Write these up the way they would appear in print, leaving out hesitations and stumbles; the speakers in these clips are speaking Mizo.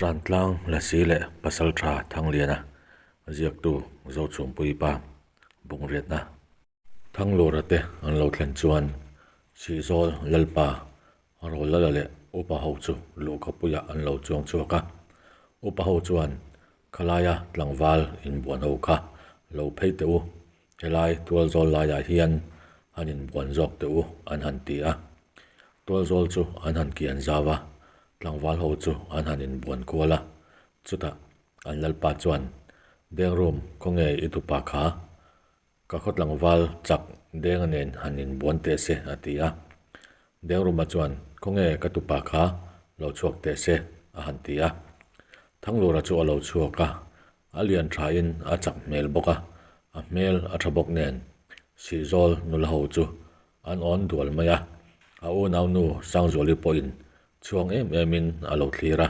Trantlang Lasi leh Pasaltha Thangliana ziaktu Zochhungpui pa bungrêtna Thanglura te an lo thlen chuan Sihzawl Lalpa Rawlala leh Upa ho chu luhkapuiah an lo chuang chhuak a. Upa ho chuan khalaia tlangval inbuan ho kha lo phei teh u, helai tualzawl laiah hian han inbuan zawk teh u an han ti a. Tualzawl chu an han kian zau a, tlangval ho chu an han inbuan kual a. Chutah an lalpa chuan, Dengrum, khawnge i tupa kha? Ka khaw tlangval chak Denga nen han inbuan teh se, a ti a. Dengruma chuan, Khawnge ka tupa kha lo chhuak teh se, a han ti a. Thanglura chu a lo chhuak a, a lian thain a chak hmel bawk a, a hmel a tha bawk nen Sihzawl nula ho chu an awn dual mai a, a unaunu Sangzuali pawhin chhuang em emin a lo thlir a.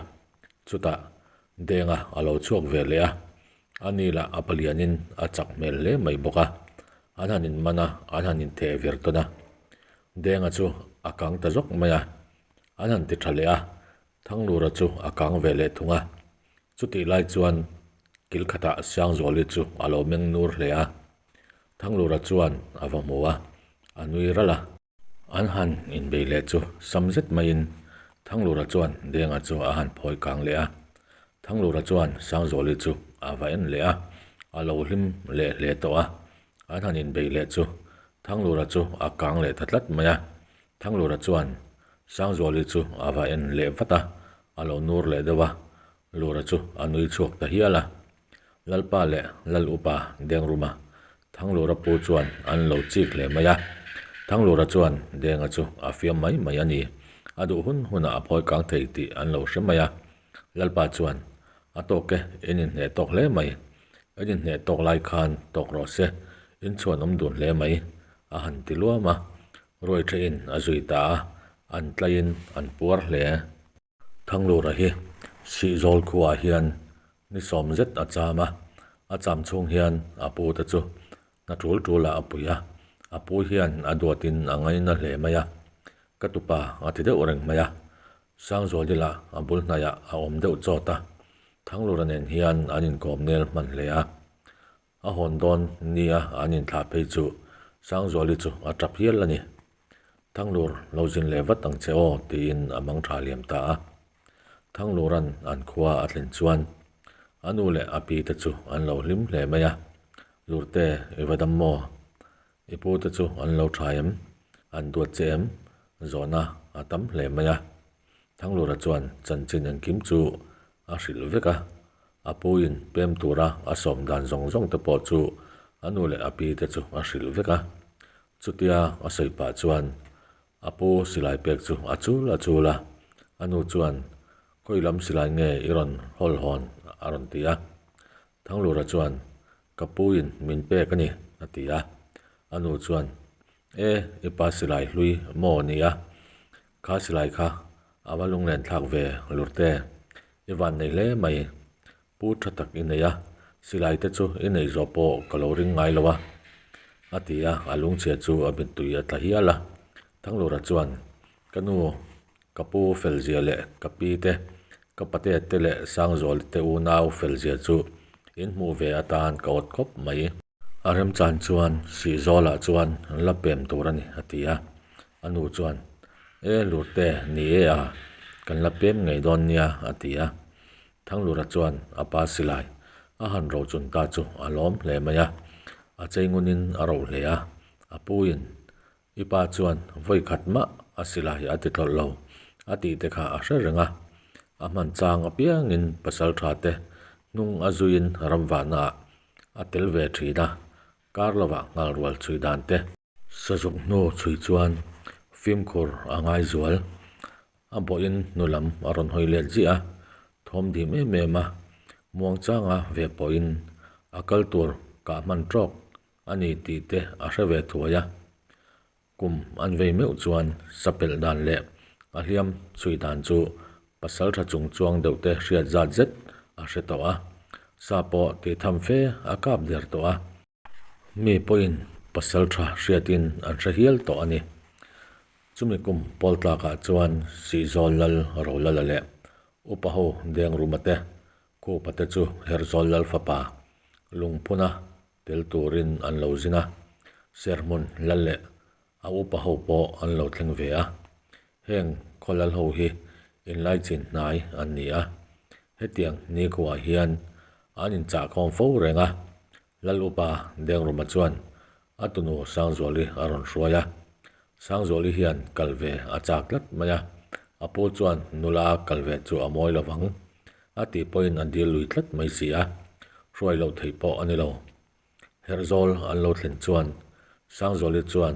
Chutah Denga a lo chhuak ve leh a, A ni lah a palianin a chak hmel hle mai bawk a, an han inman a, an han intheh vir tawn a. Denga chu a kang ta zawk mai a, an han ti tha leh a, Thanglura chu a kang ve leh thung a. Chutih lai chuan kil khatah Siangzuali chu a lo meng nur hle a, Thanglura chuan a va hmu a, a nui ralh a. An han inbei leh chu sam zet maiin Thanglura chuan Denga chu a han phawi kang leh a. Thanglura chuan Sangzuali chu a va en leh a, a lo hlim leh hle tawh a. An han inbei leh chu Thanglura chu a kang leh ta tlat mai a. Thanglura chuan Sangzuali chu a va en leh vat a, a lo nur leh deuh a, Lura chu a nui chhuak ta hial a. Lalpa leh Lal Upa Dengruma Thanglura pu chuan an lo chik hle mai a. Thanglura chuan Denga chu a fiam mai mai a ni. A duh hun hunah a phawi kang thei tih an lo hre mai a. Lalpa chuan, A tawk e, in inhneh tawk hle mai. In inhneh tawk lai khan tawk rawh se, in chhuan awm dun hle mai, a han ti luam a. Ruaiṭhehin a zui ta a, an tlaiin an puar hle. Thanglura hi Sihzawl khuaah hian ni sawm zet a cham a, a cham chhung hian a pu te chu hna tul tulah a pui a, a pu hian a duatin a ngaina hle mai a, ka tupa a ti deuh reng mai a, Sangzuali lah a bul hnaiah a awm deuh chawt a, Thanglura nen hian an inkawm nel hman hle a, A hawn dawn nia an inthlah phei chu Sangzuali chu a tap hial a ni. Thanglur lo zin leh vat ang che aw tiin a mang tha liam ta a. Thanglura'n an khua a thlen chuan a nu leh a pi te chu an lo hlim hle mai a, Lurte i va dam maw? I pu te chu an lo tha em? An duat che em? Zawhna a tam hle mai a. Thanglura chuan chanchin engkim chu a hrilh vek a, a puin pem tura a sawm dan zawng zawng te pawh chu a nu leh a pi te chu a hrilh vek a. Chutia a sawi pah chuan a pu silai pek chu a chul a chul a, a nu chuan Khawi lam silai nge i rawn hawl hawn? a rawn ti a. Thanglura chuan Ka puin min pek a ni, a ti a. A nu chuan E, i pa silai hlui maw ni a? Kha silai kha a va lunglen thlak ve lurte, i van nei hle mai. Pu tha tak i nei a, silai te chu i nei zawh pawh ka lo ring ngai lo a, a ti a, a lungchhia chu a mittui a tla hial a. Thanglura chuan, Ka nu, ka pu felzia leh ka pi te, ka pate te leh Sangzuali te unau felzia chu in hmuh ve atan ka awt khawp mai. A remchan chuan Sihzawlah chuan la pem tur a ni, a ti a. A nu chuan, E Lurte, ni e a, kan la pem ngei dawn nia, a ti a. Thanglura chuan a pa silai a han ro chun ta chu a lawm hle mai a. A chei ngunin a roh hle a, a puin I pa chuan vawi khat mah a silai a ti tlawlh lo, a tih te kha a hre reng a. A hman chang apiangin pasal tha te hnung a zuiin ramvahnaah a tel ve thin a, kar lovah nghal rual chhui dan te. Sazuk hnu chhui chuan fimkhur a ngai zual. A bawhin hnu lam a rawn hawi let ziah a, thawm dim em em a, muangchanga ve pawhin a kal tur kah hman tawk a ni tih te a hre ve thuai a. Kum an vei meuh chuan sapelh dan leh a hliam chhui dan chu pasal tha chung chuang deuh te hriat zat zet a hre tawh a. Sa pawh tih tham fe a kap der tawh a. Mi pawhin pasal tha hriatin an hre hial tawh a ni. Chumi kum pawl tlakah chuan Sihzawl Lal Rolala leh. Upa ho Dengruma te, Khupa te chu Herzawl Lal fapa Lungphuna tel turin an lo zin a, Serhmun Lal leh a upa ho pawh an lo thleng ve a. Heng khaw lal ho hi inlaichin hnai an ni a, hetiang nikhuaah hian an inchahkhawm fo reng a. Lal upa Dengruma chuan a tunu Sangzuali a rawn hruai a, Sangzuali hian kal ve a chak tlat mai a, a pu chuan nula kal ve chu a mawi lo vang a tih pawhin a dil lui tlat mai si a, hruai loh theih pawh a ni lo. Herhzawl an lo thlen chuan Sangzuali chuan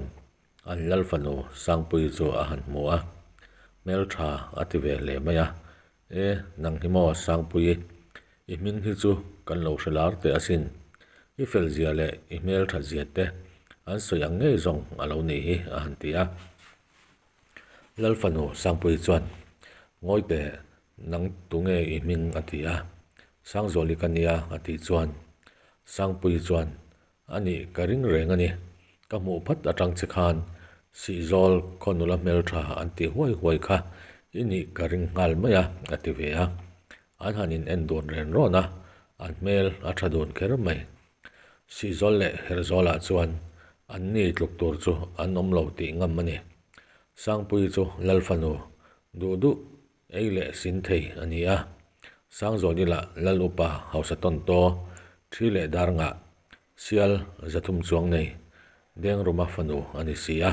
an lal fanu Sangpuii chu a han hmu a, hmeltha a ti ve hle mai a, E, nang hi maw Sangpuii, i hming hi chu kan lo hre lar teh asin, i fel zia leh i hmelthat zia te an sawi ang ngei zawng a lo nih hi a han ti a. Lal fanu Sangpuii chuan, Ngawi teh, nang tunge i hming a ti a, Sangzuali ka nia a tih chuan Sangpuii chuan, A nih ka ring reng a ni. Ka hmuh phat atang che khan Sihzawl khaw nula hmeltha an tih huai huai kha i nih ka ring nghal mai a, a ti ve a. An han in en dun ren rawn a, an hmel a tha dun kher mai. Sihzawl leh Herzawlah chuan an ni tluk tur chu an awm lo tih ngam a ni. Sangpuii chu Lal fanu duh duh Ei leh sin thei a ni a, Sangzawni lah Lal upa hausa tawn taw, thi leh dar ngah, sial zathum chuang nei, Dengruma fanu a ni si a.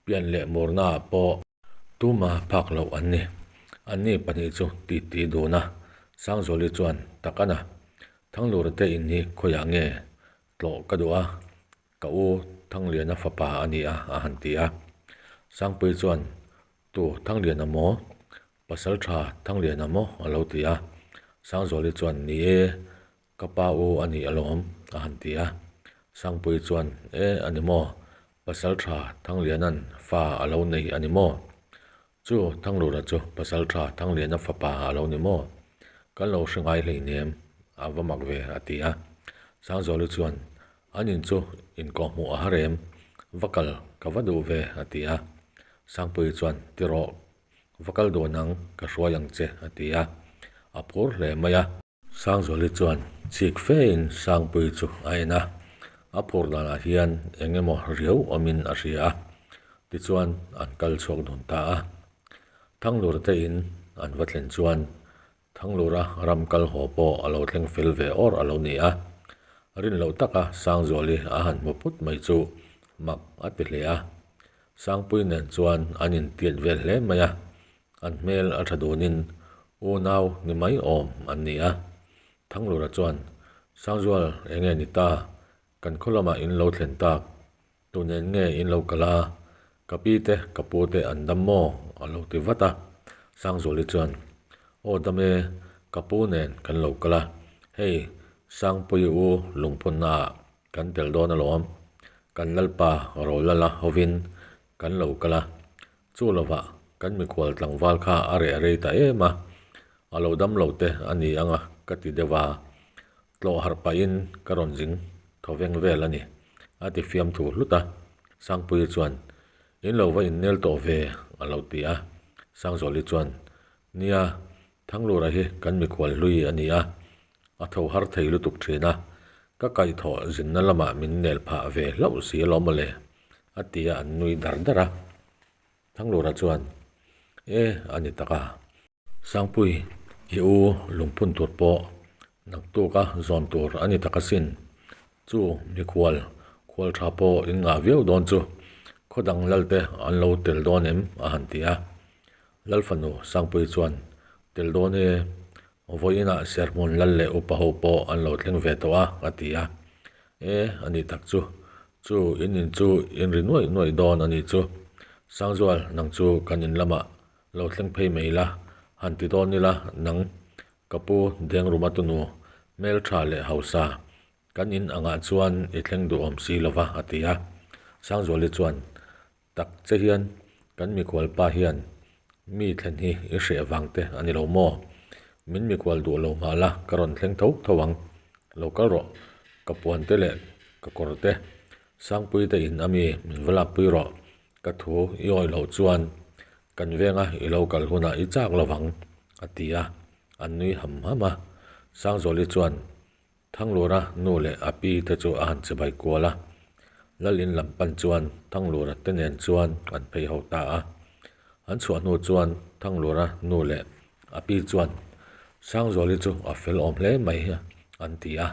Pian leh murnaah pawh tuma phak loh an ni. Anni pahnih chu titi dun a, Sangzawli chuan tak a na, Thanglura te in hi khawiah nge tlawh ka duh a, ka u Thangliana fapa a ni a, a han ti a. Sangpui chuan Tu Thangliana maw? Pasal tha Thangliana maw? a lo ti a. Sangzuali chuan, Ni e, ka pa u a ni alawm, a han ti a. Sangpuii chuan, E, a ni maw? Pasal tha Thangliana'n fa a lo nei a ni maw? Chu Thanglura chu Pasal tha Thangliana fapa a lo ni maw? Kan lo hre ngai hleinem, a va mak ve, a ti a. Sangzuali chuan, An in chu inkawhhmuh a har em? Va kal ka va duh ve, a ti a. Sangpuii chuan, Ti rawh, va kal dun ang, ka hruai ang che, a ti a. A phur hle mai a. Sangzuali chuan chik fein Sangpuii chu a en a, a phur danah hian eng emaw riau awmin a hria a. Tichuan an kal chhuak dun ta a. Thanglur te in an va thlen chuan Thanglura ram kal haw pawh a lo thleng fel ve awr a lo ni a, rin loh taka Sangzuali a han hmu put mai chu mak a ti hle a. Sangpui nen chuan an intiat vel hle mai a, an hmel a tha dunin unau ni mai awm an ni a. Thanglura chuan, Sangzual eng nge ni ta? Kan khaw lamah in lo thlen tak. Tu nen nge in lo kal a? Ka pi te, ka pu te an dam maw? a lo ti vat a. Sangzuali chuan, Aw dam e, ka pu nen kan lo kal a. Hei, Sangpuii u lungphunna ah kan tel dawn alawm. Kan Lalpa Rolala hovin kan lo kal a. Chu lovah kan mikhual tlangval kha a reh rei ta em a, a lo dam lo te a ni ang a ka ti deuh a. Tlawh harh pahin ka rawn zing thaw veng vel a ni, a ti fiam thu hlut a. Sangpuii chuan, In lo va innel tawh ve, a lo ti a. Sangzuali chuan, Nia, Thanglura hi kan mikhual hlui a ni a, a tho har thei lutuk thin a, ka kaihthawh zinna lamah min nel phah ve hlauh si alawm mawle, a ti a, an nui dar dar a. Thanglura chuan, E, a ni tak a. Sangpui, i u lungphun tur pawh naktuka zawn tur a ni tak asin. Chu mikhual, khual tha pawh in ngah viau dawn chu khaw dang lalte an lo tel dawn em? a han ti a. Lal fanu Sangpui chuan, Tel dawn e, vawiinah serhmun lal leh upa ho pawh an lo thleng ve tawh a, a ti a. E, a ni tak chu. Chu in in chu in ri nuaih nuaih dawn a nih chu. Sangzual, nang chu kan in lamah Lo thleng phei mai la, han ti dawn ila, nang ka pu Dengruma tunu hmeltha leh hausa kan in angah chuan i thleng duhawm si lova, a ti a. Sangzuali chuan, Tak che hian kan mikhual pa hian mi thlen hi i hreh vang te a ni lo maw? Min mikhual duh lo mah la ka rawn thleng tho tho ang. Lo kal rawh, ka puan te leh ka kawr te Sangpui te in ami min va lakpui rawh, ka thu i awih loh chuan kan venga i lo kal hunah i chak lovang. a ti a, an nui ham ham a. Sangzuali chuan Thanglura nu leh a pi te chu a han chibai kual a. Lal in lam pan chuan Thanglura te nen chuan an phei ho ta a. An chhuah hnu chuan Thanglura nu leh a pi chuan Sangzuali chu a fel awm hle mai an ti a,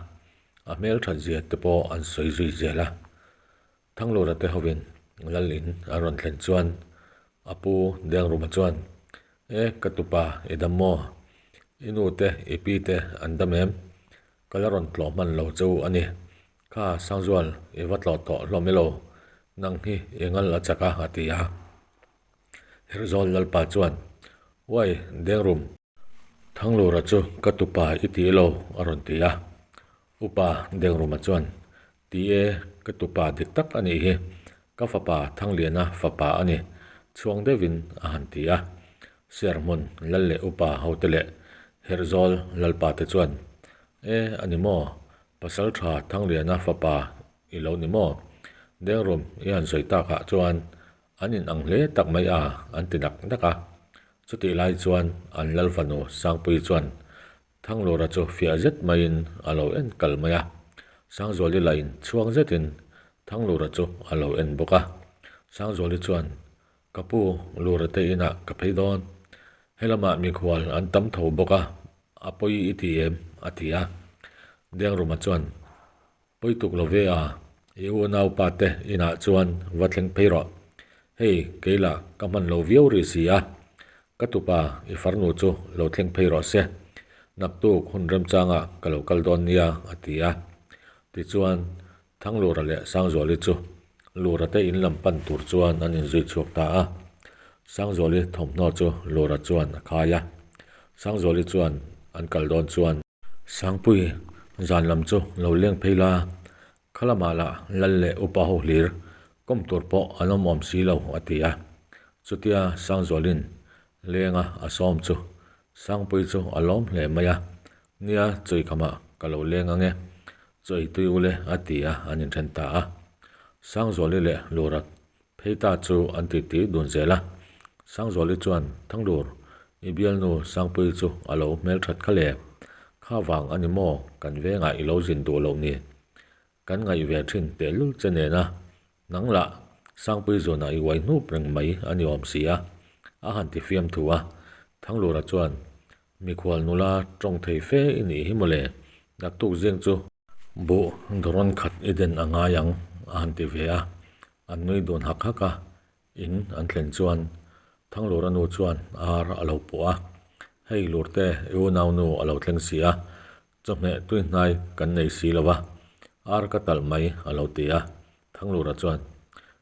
a hmelthat zia te pawh an sawi zui zel a. Thanglura te hovin Lal in an rawn thlen chuan a pu Dengruma chuan, E ka tupa i dam maw? I nu te i pi te an dam em? Ka la rawn tlawh hman lo chu a ni. Kha Sangzual i va tlawh tawh hlawm ilo, nang hi i ngal a chak a a ti a. Herhzawl Lalpa chuan, Uai Dengrum! Thanglura chu ka tupa i ti ilo a rawn ti a. Upa Dengruma chuan, Ti e, ka tupa dik tak a nih hi, ka fapa Thangliana fapa a ni, chhuang deuhin a han ti a. Serhmun Lal leh Upa hote leh Herhzawl Lalpa te chuan, E, a ni maw? Pasaltha Thangliana fapa i lo ni maw? Dengrum i han sawi takah chuan An in ang hle tak mai a, an ti nak nak a. Chutih lai chuan an lal fanu Sangpui chuan Thanglura chu fiah zet maiin a lo en kal mai a. Sangzuali lahin chhuang zetin Thanglura chu a lo en bawk a. Sangzuali chuan, Ka pu, Lura te inah ka phei dawn. Helamah mikhual an tam tho bawk a, a pawi i ti em? a ti a. Dengruma chuan, Pawi tuk lo ve a, i unaupa te inah chuan va thleng phei rawh. Hei, kei lah ka hman lo viau rih si a, ka tupa i farnu chu lo thleng phei rawh se. Naktuk hun remchangah ka lo kal dawn nia, a ti a. Tichuan, Thanglura leh Sangzuali chu Lura te in lam pan tur chuan an inzui chhuak ta a. Sangzuali thawmhnaw chu Lura chuan a khai a. Sangzuali chuan an kal dawn chuan. Sangpui, zan lam chu lo leng phei la, kha lamah lah lal leh upa ho hlir kawm tur pawh an awm awm si lo, a ti a. Chutia Sangzualin lenga a sawm chu Sangpui chu a lawm hle mai a, Nia, chawikhamah ka lo leng ang e, chaw ei tui ule, a ti a, an inthen ta a. Sangzuali leh Lura Phei ta chu an ti ti dun zel a, Sangzuali chuan, Thanglur, i bialnu Sangpuii chu a lo hmelthat kha le, kha vang a ni maw kan vengah i lo zin duh loh ni? Kan ngaih ve thin tehlul che nena nang lah Sangpuii zunah i uai hnup reng mai a ni awm si a, a han ti fiam thu a. Thanglura chuan, Mikhual nula tawng thei fe i nih hi mawle, naktuk zing chu buh dawrawn khat i den a ngai ang a han ti ve a, an nui dun hak hak a, in an thlen chuan Thanglura nu chuan ar a lo puah a, hei Lurte i unaunu a lo thleng si a, chawhmeh tui hnai kan nei si lo va, ar ka talh mai a lo ti a, Thanglura chuan,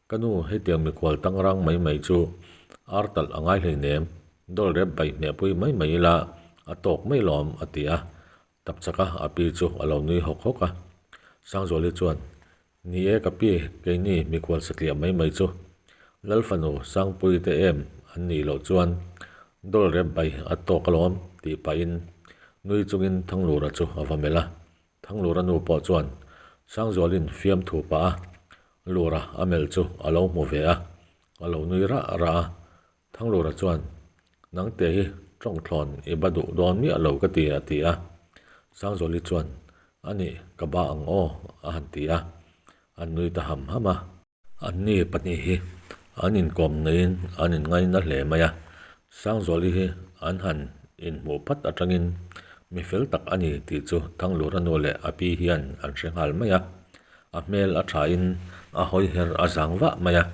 Ka nu, hetiang mikhual tangrang mai mai chu ar talh a ngai hleinem, dawl rep bai hmehpui mai mai ila a tawk mai lawm, a ti a. Tap chaka a pi chu a lo nui hawk hawk a. Sangzuali chuan, Ni e ka pi, keini mikhual satliah mai mai chu Lal fanu Sangpui te em an nih loh chuan dawl rep bai a tawk alawm, tih pahin nui chungin Thanglura chu a va melh a. Thanglura nu pawh chuan Sangzualin fiamthu pah a, Lura a melh chu a lo hmu ve a, a lo nui rah rah a. Thanglura chuan, Nangte hi tawngthlawn i ba duh dawn miah lo ka ti, a ti a. Sangzuali chuan, A nih, ka ba ang aw, a han ti a. An nui ta ham ham a. Anni pahnih hi an inkawm neiin an inngaina hle mai a, Sangzuali hi an han inhmuh phat atangin mi fel tak a ni tih chu Thanglura nu leh a pi hian an hre nghal mai a, a hmel a thain a hawi her a zang vah mai a,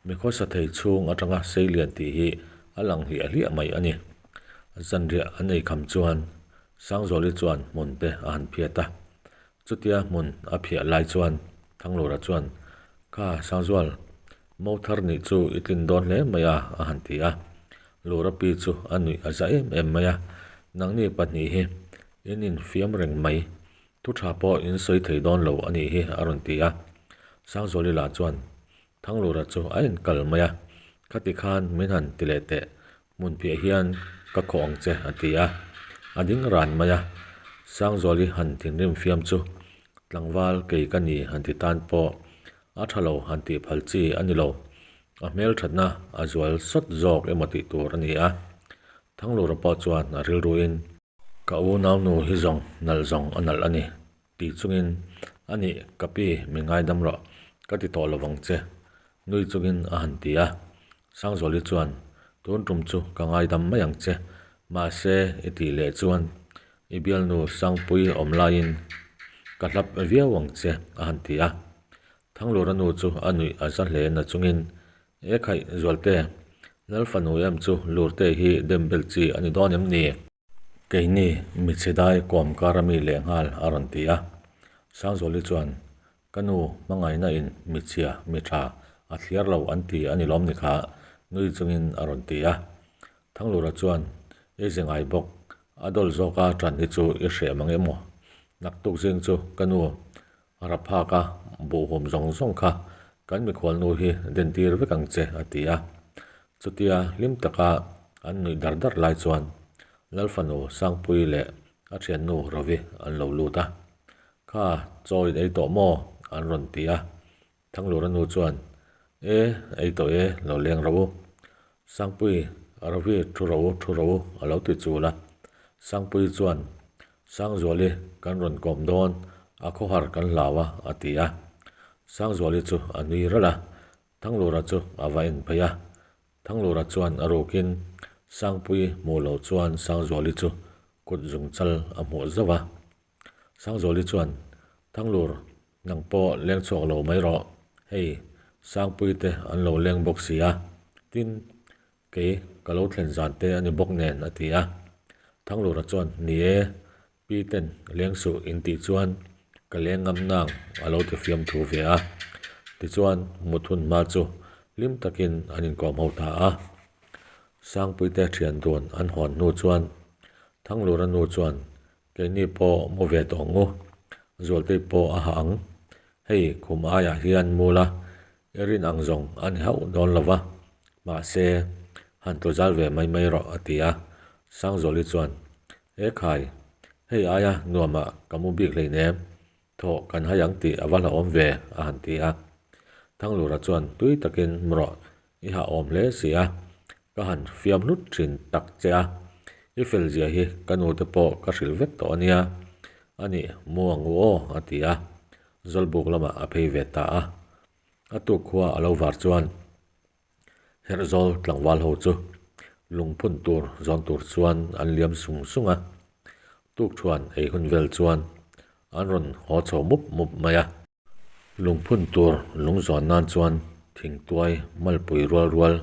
mi khawsa thei chhung atanga seilian tih hi a lang hliah hliah mai a ni. Zanriah an eikham chuan Sangzuali chuan hmun te a han phiat a, Chutia hmun a phiah lai chuan Thanglura chuan, Kha Sangzual, mo thar nih chu i tlin dawn hle mai a, a han ti a. Lura pi chu a nuih a za em em mai a, Nangni pahnih hi in infiam reng mai, thu tha pawh in sawi thei dawn lo a nih hi, a rawn ti a. Sangzuali lah chuan, Thanglura chu a enkal mai a, Khati khan min han ti leh teh, hmun piah hian ka khawh ang che, a ti a. A ding ran mai a, Sangzuali han thinrim fiam chu tlangval kei ka ni han ti tan pawh a tha lo han tih phal chi a ni lo. A hmelthatna a zual sawt zawk emaw tih tur a ni a. Thanglura pawh chuan a rilruin, Ka unaunu hi zawng nalh zawng a nalh a ni, tih chungin, A nih, ka pi, min ngaidam rawh, ka ti tawh lovang che, nui chungin a han ti a. Sangzuali chuan, Tun tum chu ka ngaidam mai ang che, mahse i tih leh chuan i bialnu Sangpui awm laiin ka hlap viau ang che, a han ti a. Thanglura nu chu a nuih a za hle na chungin, E khaih, Zualte, Lal fanu em chu Lurte hi dem bel chi a ni dawn em ni? Keini michhe dai kawm kar ami lehnghal a rawn ti a. Sangzuali chuan, Ka nu, hmangaihna in michhia, mi tha, a thliar lo an ti a ni lawm ni kha, nui chungin a rawn ti a. Thanglura chuan, I ze ngai bawk, a dawl zawka ṭan hi chu i hreh mang emaw? Naktuk zing chu ka nu Raphaka buhhum zawng zawng kha kan mikhualnu hi dentir vek ang che, a ti a. Chutia hlim taka an nuih dar dar lai chuan Lalfanu Sangpuii leh a thiannu Ravi an lo lut a. Kha, chaw in ei tawh maw? an rawn ti a. Thanglura nu chuan, E, ei tawh e, lo leng rawh u. Sangpui, Ravi, thu rawh u, thu rawh u, a lo ti chul a. Sangpui chuan, Sangzuali, kan rawn kawm dawn, a khawhar kan hlau a, a ti a. Sangzuali chu a nui ralh a, Thanglura chu a va en phei a. Thanglura chuan a rukin Sangpui hmuh loh chuan Sangzuali chu kut zungchal a hmuh zauh a. Sangzuali chuan, Thanglur, nang pawh leng chhuak lo mai rawh, hei Sangpui te an lo leng bawk si a, tin, kei ka lo thlen zan te a ni bawk nen, a ti a. Thanglura chuan, Ni e, pi ten leng suh in tih chuan ka leng ngam nang, a lo ti fiam thu ve a. Tichuan, mut hun hma chu hlim takin an inkawm ho ta a. Sangpui te thian dun an hawn hnu chuan Thanglura nu chuan, Keini pawh mu ve tawh ang u, Zualtei pawh a hah ang. Hei khum aiah hian mu la, i rin ang zawng a ni hauh dawn lo va, mahse, han tlu zal ve mai mai rawh a ti a. Sangzuali chuan, E khai, hei aia nuamah ka mu bik hleinem, Thawh kan hai ang tih a va hlauhawm ve, a han ti a. Thanglura chuan tui takin mrawh i hahawm hle si a, ka han fiam hlut thin tak che a, i fel zia hi ka nu te pawh ka hrilh vek tawh a nia, a nih mu ang u aw, a ti a. Zawlbuk lamah a phei ve ta a. A tuk khua a lo var chuan Herhzawl tlangval ho chu lungphun tur zawn tur chuan an liam sung sung a, tukthuan ei hun vel chuan an rawn haw chho mup mup mai a. Lungphun tur lung zawn nan chuan thingtuai malpui rual rual,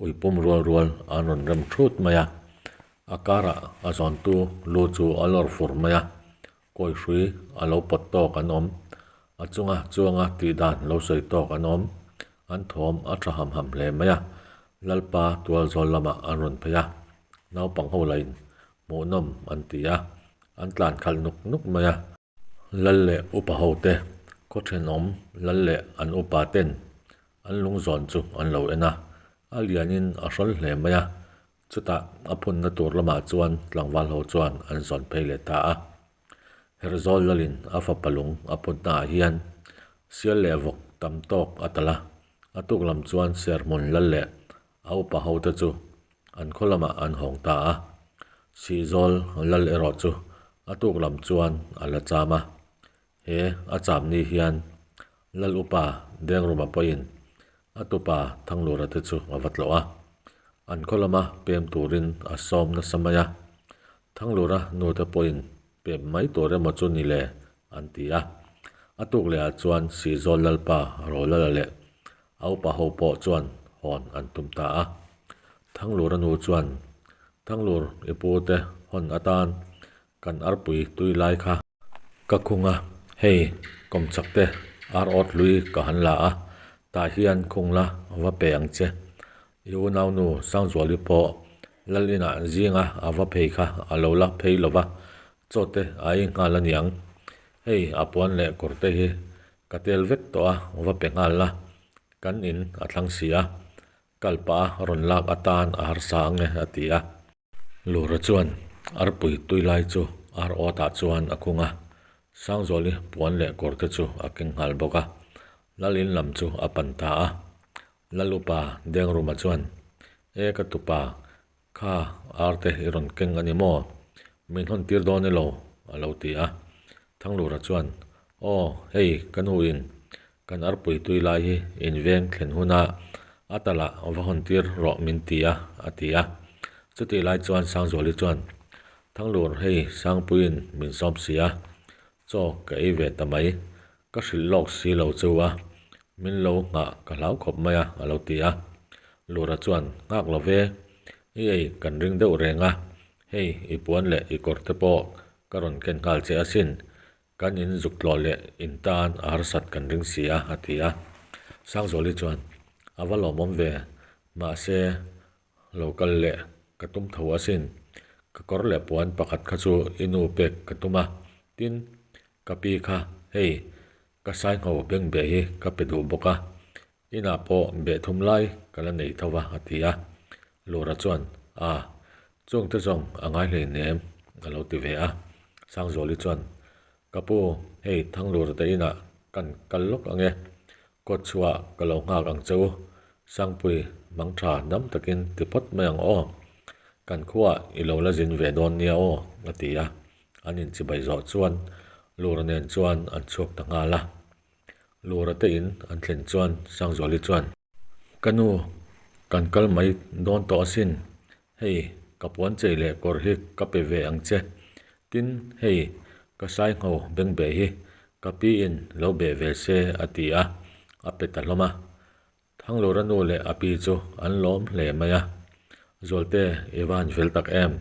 uipum rual rual an rawn rem thut mai a, a karah a zawntu lu chu a lawr fur mai a, Kawi hrui a lo pawt tawk an awm, a chunga chuanga tih dan lo sawi tawk an awm, an thawm a tha ham ham hle mai a, Lalpa tual zawl lamah an rawn phei a, naupang ho lain hmuhnawm an ti a, an tlan khalh nuk nuk mai a. Lal leh upa ho te, khaw thenawm lal leh an upa ten an lung zawn chu an lo en a, a lianin a hrawl hle mai a, Chutah a phunna tur lamah chuan tlangval ho chuan an zawn phei leh ta a. Herhzawl lalin a fapa lung a phunnaah hian sial leh vawk tam tawk a talh a, a tuk lam chuan serhmun lal leh a upa hote chu an khaw lamah an hawng ta a. Sihzawl lal erawh chu a tuk lam chuan a la cham a. He a cham ni hian lal upa Dengruma pawhin A tupa Thanglura te chu a va tlawh a, an khaw lama pem turin a sawm nasa mai a. Thanglura nute pawhin pem mai tur emaw chu ni le an ti a. A tuk lehah chuan Sihzawl Lalpa Rolala leh a upa ho pawh chuan hawn an tum ta a. Thanglura nu chuan, Thanglur i pu te hawn atan kan arpui tui lai kha Ka khung a, hei kawmchak te ar awt hlui ka han la a, tah hian khung la va pe ang che. I unaunu Sangzuali pawh Lal inah zinga a va phei kha a lo la phei lo va, chaw te a ei nghal a niang. Hei a puan leh kawr te hi ka tel vek tawh a, va pe nghal la, kan in a thlang si a, kal pah a rawn lak atan a harsa ang e a ti a. Lura chuan arpui tui lai chu ar awtah chuan a khung a, Sangzuali puan leh kawr te chu a keng nghal bawk a, Lal in lam chu a pan ta a. Lal upa Dengruma chuan, E ka tupa, Kha arte i rawn keng a ni maw? Min hawn tir dawn elo? a lo ti a. Thanglura chuan, Aw, hei ka nuin kan arpui tui lai hi in veng thlen huna a talah va hawn tir rawh min ti a, a ti a. Chutih lai chuan Sangzuali chuan, Thanglur hei Sangpuiin min sawm si a, chaw ka ei ve ta mai. Ka hrilh lawk si lo chu a, min lo nghah ka hlau khawp mai a, a lo ti a. Lura chuan, Nghak lo ve, i ei kan ring deuh reng a, hei i puan leh i kawr te pawh ka rawn ken nghal che asin, kan in zuk tlawh leh in tan a harsat kan ring si a, a ti a. Sangzuali chuan, A va lawmawm ve, mahse Lo kal leh ka tum tho asin. Ka kawr leh puan pakhat kha chu i nu pek ka tum a, tin, ka pi kha hei ka saingho beng beh hi ka pe duh bawk a, inah pawh beh thum lai ka la nei tho va a ti a. Lura chuan, A, chungte zawng a ngai hleinem a lo ti ve a. Sangzuali chuan, Ka pu, hei Thanglura te inah kan kal lawk ang e. Kawt chhuah ka lo nghak ang che u. Sangpui, mang tha dam takin ti phawt mai ang aw. Kan khuaah i lo la zin ve dawn nia aw, a ti a. An inchibai zawh chuan Lura nen chuan an chhuak ta nghal a. Lura te in an thlen chuan Sangzuali chuan. Ka nu, kan kal mai dawn tawh asin. Hei, ka puan chei leh kawr hi ka pe ve ang che. Tin, hei, ka saingho beng beh hi ka pi in lo beh ve se a ti a, a pe ta hlawm a. Thanglura nu leh a pi chu an lawm hle mai a. Zualte, i va han fel tak em?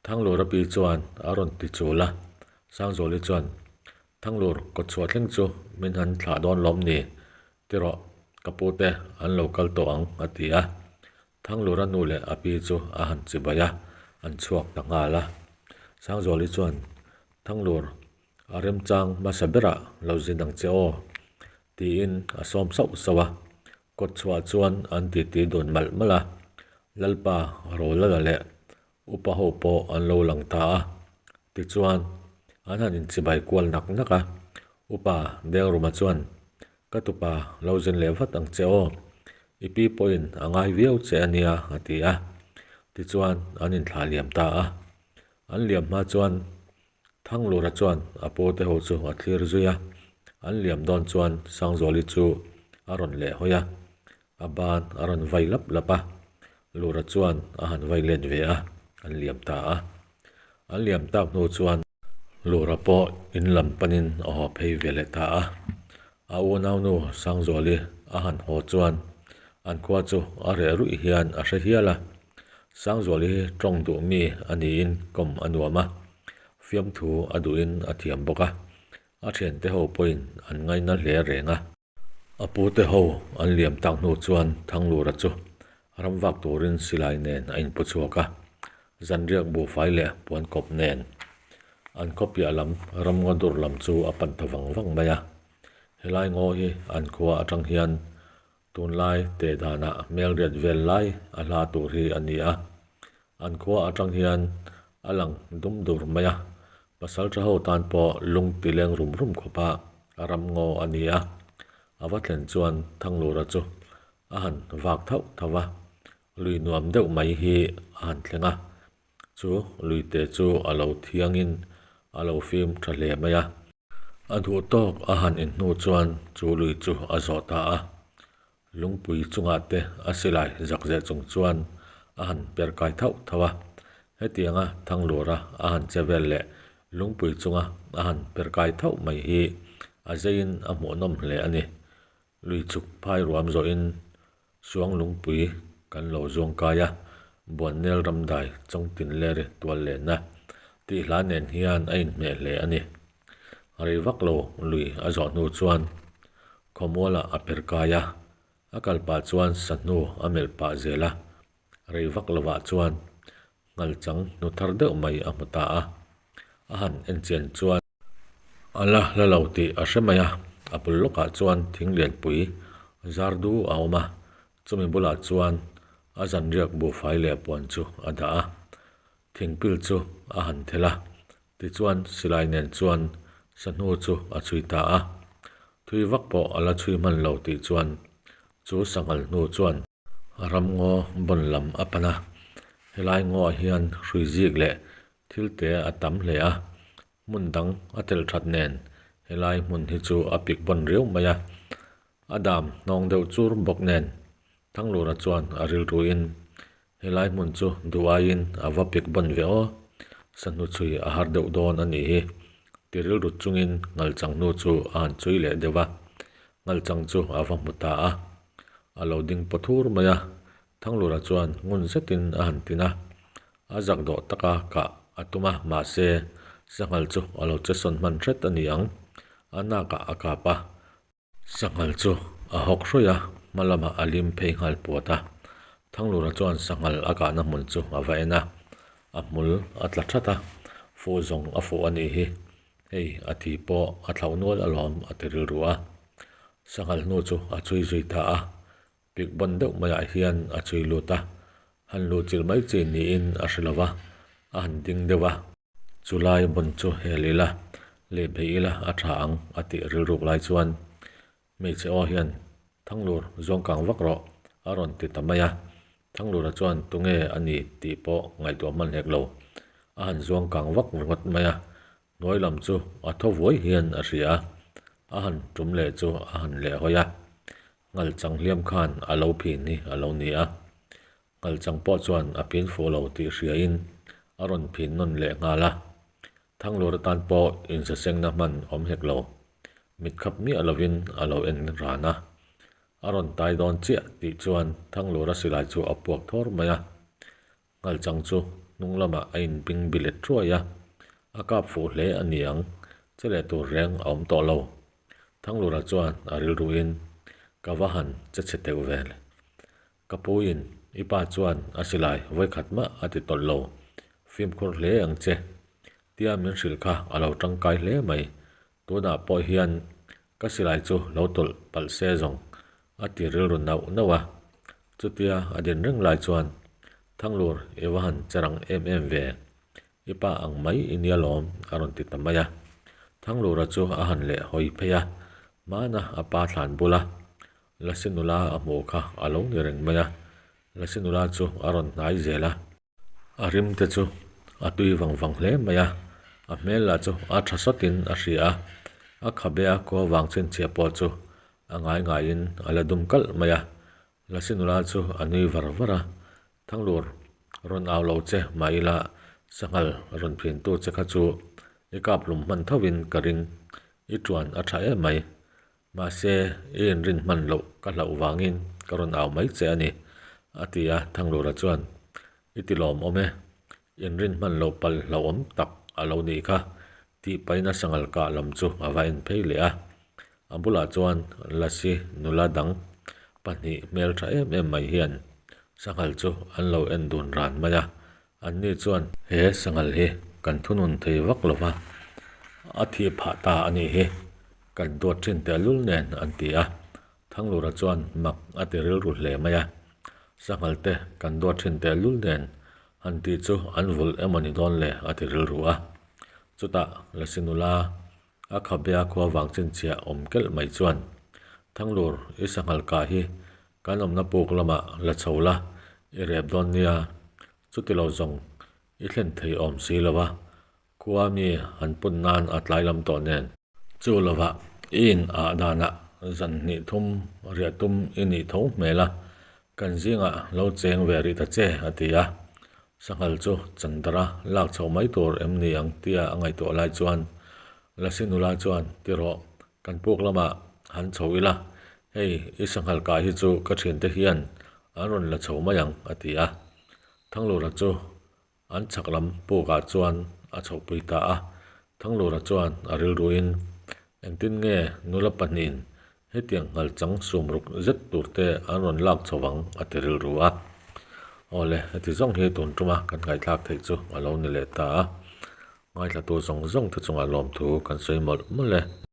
Thanglura pi chuan a rawn ti chul a. Sangzuali chuan, Thanglur, kawtchhuah thleng chu min han thlah dawn lawm ni? Ti rawh, ka pute an lo kal tawh ang, a ti a. Thanglura nu leh a pi chu a han chibai a, an chhuak ta nghal a. Sangzuali chuan, Thanglur, a remchang hmasa berah lo zin ang che aw, tiin a sawm sauh sauh a. Kawt chhuah chuan an titi dun malh malh a, Lalpa Rolala leh Upa ho pawh an lo lang ta a, tichuan an han inchibai kual nak nak a. Upa Dengruma chuan, Ka tupa lo zin leh vat ang che aw, i pi pawhin a ngai viau che a nia, a ti a. Tichuan an inthlah liam ta a. An liam hma chuan Thanglura chuan a pu te ho chu a thlir zui a, an liam dawn chuan Sangzuali chu a rawn leh hawi a, a ban a rawn vai lap lap a, Lura chuan a han vai let ve a, an liam ta a. An liam tak hnu chuan Lura pawh in lam panin a haw phei ve leh ta a, a unaunu Sangzuali a han haw chuan an khua chu a reh ruih hian a hre hial a, Sangzuali hi tawng duh mi a niin kawm a nuam a, fiamthu a duhin a thiam bawk a, a thiante ho pawhin an ngaina hle reng a. A pute ho an liam tak hnu chuan Thanglura chu ram vak turin silai nen a inpu chhuak a, zanriak buhfai leh puan kawp nen an khaw piah lam ramngaw dur lam chu a pan ta vang vang mai a. Helai ngaw hi an khua atang hian Tunlai teh danah hmelriat vel lai a hla tur hi a ni a, an khua atang hian a lang dum dur mai a, pasaltha ho tan pawh lung ti leng rum rum khawpa a ram ngaw a ni a, a va thlen chuan Thanglura chu a han vak thauh thauh a, lui nuam deuh mai hi a han thleng a, chu luite chu a lo thiangin a lo fim tha hle mai a. A duh tawk a han in hnu chuan chu lui chu a zawh ta a, lungpui chungah te a silai zak zeh chung chuan a han per kai thauh thauh a. Hetianga Thanglura a han che vel leh lungpui chunga a han per kai thauh mai hi a zeiin a hmuhnawm hle a ni. Lui chuk phai ruam zawhin Suang lungpui kan lo zuang kai a, Buannel ramdai Chawngtin leri tual lenna tih hla nen hian a inhmeh hle a ni. Rei vak lo lui a zawh hnu chuan khawmualah a per kai a, a kal pah chuan sahnu a melh pah zel a, rei vak lovah chuan nghalchang hnu thar deuh mai a hmu ta a, a han enchian chuan a la hla lo tih a hre mai a, a bul lawkah chuan thing lianpui zar du a awm a, chumi bulah chuan a zanriak buhfai leh puan chu a dah a, thingpil chu a han thelh a, tichuan silai nen chuan sahnu chu a chhui ta a, thui vak pawh a la chhui hman lo tih chuan chu sanghal hnu chuan. Ramngaw bawn lam a pan a, Helai ngawah hian hrui zik leh thil te a tam hle a, hmun dang a tel that nen helai hmun hi chu a pik bawn riau mai a, a dam hnawng deuh chur bawk nen Thanglura chuan a rilruin helai hmun chu duh aiin a va pik bawn ve aw, sahnu chhui a har deuh dawn a nih hi ti rilru chungin ngalchang hnu chu a han chhui leh deuh a, ngalchang chu a va hmu ta a, a lo ding paw thur mai a, Thanglura chuan ngun zetin a han tin a, a zak dawh taka kah a tum a, mahse sanghal chu a lo che sawn hman hret a ni ang, a nakah a kap a, sanghal chu a hawk hrawih a, hma lamah a lim phei nghal puat a, Thanglura chuan sanghal a kahna hmun chu a va en a, a hmul a tla that a, fuh zawng a fuh a nih hi, hei a thi pawh a thlauh nual alawm a ti rilru a, sanghal hnu chu a chhui zui ta a, Pik bawn deuh maiah hian a chhui lut a, han luh chilh mai chi niin a hre lo va, a han ding deuh a. Chu lai bawn chu hel ila, leh beih ila a tha ang a tih rilruk lai chuan hmeichhe aw hian Thanglur zawng kang vak rawh a rawn ti ta mai a. Thanglura chuan tunge a ni tih pawh ngaihtuah hman hlek lo, a han zuang kang vak ringawt mai a. Hnuai lam chu a thaw vuai hian a hria a, a han tum leh chu a han leh hawi a. Nghalchang hliam khan a lo phin hi a lo ni a. Nghalchang pawh chuan a phin fuh lo tih hriain a rawn phin nawn leh nghal a. Thanglur atan pawh insasengna hman awm hek lo. Mit khap miah lovin a lo en ran a. A rawn tai dawn chiah tih chuan Thanglura silai chu a puak thawr mai a. Nghalchang chu hnung lamah a inbing bilet thuai a, a kap fuh hle a ni ang, che leh tur reng a awm tawh lo. Thanglura chuan a rilruin, Ka va han che chhe teuh ve. Ka puiin i pa chuan a silai vawikhat mah a ti tawlh lo, fimkhur hle ang che. Tia min hrilh kha a lo tangkai hle mai, tunah pawh hian ka silai chu lo tawlh palh se zawng a ti rilru nauh nauh a. Chutia a din reng lai chuan Thanglur i va han che rang em em ve, i pa ang mai i nia lawm a rawn ti ta mai a. Thanglura chu a han leh hawi phei a, hmana a pa thlan bula Lasi nula a hmuh kha a lo ni reng mai a. Lasi nula chu a rawn hnai zel a. A rim te chu a tui vang vang hle mai a, a hmel lah chu a tha sawtin a hria a, a khabe a kua vang chhinchhiah pawh chu a ngai ngaiin a la dum kalh mai a. Lasi nula chu a nui var var a, Thanglur, rawn au lo che mah ila sanghal rawn phintu che kha chu i kap hlum hman thovin ka ring, i tuan a tha em mai. Mahse, i inrin hman loh ka hlauh vangin ka rawn au mai che a ni, a ti a, Thanglura chuan, I ti lawm awm e, inrin hman loh pal hlauhawm tak a lo nih kha, tih paina sanghal kah lam chu a va en phei leh a. A bulah chuan Lasi nula dang pahnih hmeltha em em mai hian sanghal chu an lo en dun ran mai a, Anni chuan he sanghal hi kan thunun thei vak lo va, a thih phah ta a nih hi, kan duat thin tehlul nen an ti a. Thanglura chuan mak a ti rilru hle mai a, Sanghal te kan duat thin tehlul nen han tih chu an vulh emaw ni dawn le a ti rilru a. Chutah Lasi nula A khabea khua vang chinchhiah awm kelh mai chuan, Thanglur, i sanghal kah hi kan awmna puk lamah la chho la, i rep dawn nia, chuti lo zawng i thlen thei awm si lo a, khua mi han pun nan a tlai lam tawh nen. Chu lovah i in ah danah zan hnih thum riah tum i nih tho hmel a, kan zingah lo cheng ve rih ta che, a ti a. Sanghal chu Chandra lak chho mai tur em ni ang tia a ngaihtuah lai chuan Lasi nula chuan ti rawh, kan puk lamah han chho ila, hei i sanghal kah hi chu ka thiante hian an rawn la chho mai ang a ti a. Thanglura chu an chhak lam pukah chuan a chhohpui ta a. Thanglura chuan a rilruin engtin nge nula pahnihin Hetiang nghalchang sumruk zet tur te an rawn lak chho vang a ti rilru a. Awle, heti zawng hi tun tuma kan ngaihthlak theih chu a lo ni leh ta a. Ngaithlatu zawng zawng te chungah lawmthu kan sawi mawlh mawlh e.